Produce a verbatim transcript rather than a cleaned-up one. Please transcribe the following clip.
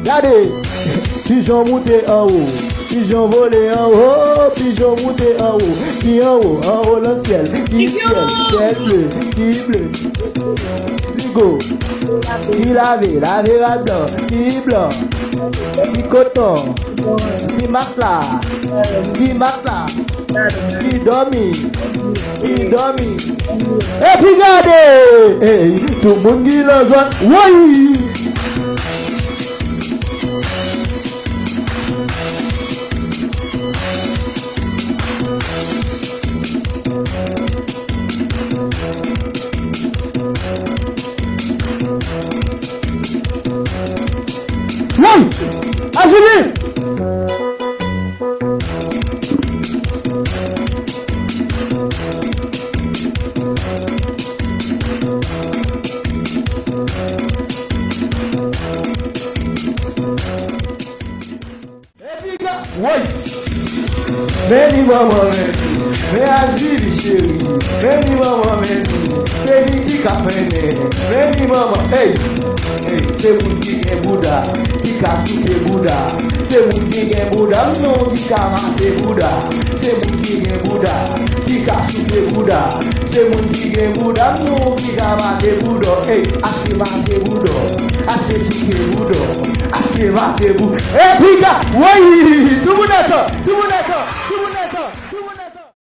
Gade! Pijon moute anwo, pijon vole anwo, pijon moute anwo, ki anwo, anwo nan syèl, ki syèl, syèl ble, ki ble. Zigo, ki lave, lave rad blan, ki blan, ki koton, ki matla, ki matla, ki dòmi, ki dòmi. Epi gade, ey, tout moun ki nan zòn, woy! Woy! Ajili! Epi ga, woy! Men ni manman, men ni. Men Ajili cheri. Men ni manman, men ni. Se li ki ka mennen. Men ni manman. Ey! Ey! Se moun ki gen bouda ki ka souke bouda. Se moun ki gen bouda, non, ki ka mate bouda. Se moun ki gen bouda ki ka souke bouda. Se moun ki gen bouda, non, ki ka mate bouda. Ey! Achte mate bouda. Achte souke bouda. Achte mate bou. Epi ga, woy! Tout moun atann! Tout moun atann!